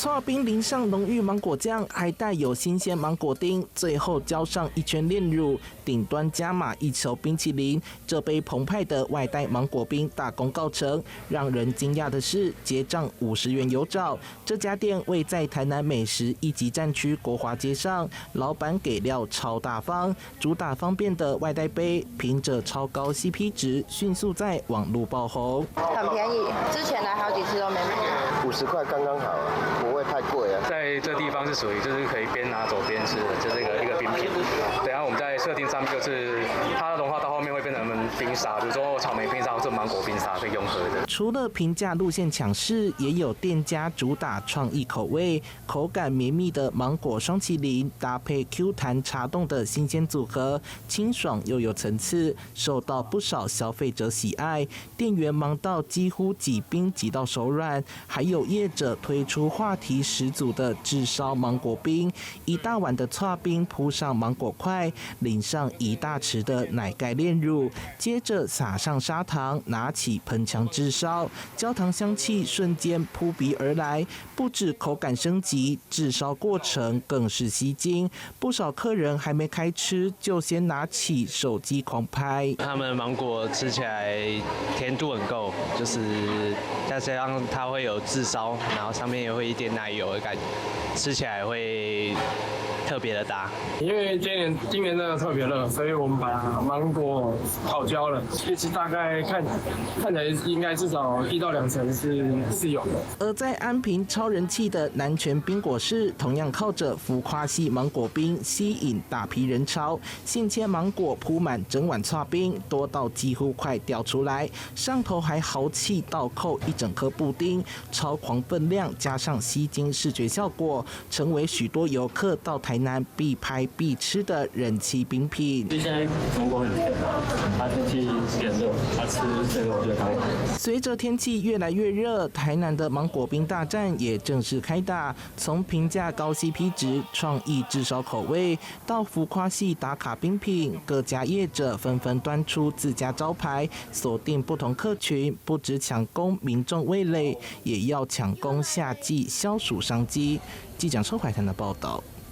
剉冰淋上濃郁芒果醬，還帶有新鮮芒果丁，最後澆上一圈煉乳，頂端加碼一球冰淇淋。這杯澎湃的外帶芒果冰大功告成。讓人驚訝的是，結賬50元有找。這家店位在台南美食一級戰區國華街上，老闆給料超大方，主打方便的外帶杯，憑着超高 CP 值，迅速在網路爆紅。很便宜，之前來好幾次都沒買。 50塊剛剛好啊，不會太貴啊。在這地方是屬於就是可以邊拿走邊吃的，就是一個冰品。等下我們在設定上面就是它融化到後面會變成冰沙，比如說草莓冰沙或者芒果冰沙可以用喝的。除了平價路線搶勢，也有店家主打創意口味，口感綿密的芒果霜淇淋搭配 Q 彈茶凍的新鮮組合，清爽又有層次，受到不少消費者喜愛。店員忙到幾乎擠冰擠到手軟，還有業者推出話題十足的炙燒芒果冰，一大碗的剉冰鋪上芒果塊，淋上一大匙的奶蓋煉乳，接着撒上砂糖，拿起噴槍炙燒，焦糖香氣瞬間撲鼻而來。不止口感升級，炙燒過程更是吸睛。不少客人還沒開吃，就先拿起手機狂拍。他們芒果吃起來甜度很夠，就是再加上它會有炙燒，然後上面也會一點奶油的感覺，吃起來會特別的搭。因為今年真的特別熱，所以我們把芒果烤焦了，其實大概看起來應該至少1到2成是有的。而在安平超人氣的南泉冰果室，同樣靠着浮誇系芒果冰吸引大批人潮，現切芒果鋪滿整碗剉冰，多到幾乎快掉出來，上頭還豪氣倒扣一整顆布丁，超狂分量加上吸睛視覺效果，成為許多遊客到台南必拍必吃的人氣冰品。現在芒果很甜啊，它天氣變熱，它吃這個我覺得剛好。隨着天氣越來越熱，台南的芒果冰大戰也正式開打。從平價高 CP 值、創意炙燒口味，到浮誇系打卡冰品，各家業者紛紛端出自家招牌，鎖定不同客群，不只搶攻民眾味蕾，也要搶攻夏季消暑商機。記者抽懷台的報道。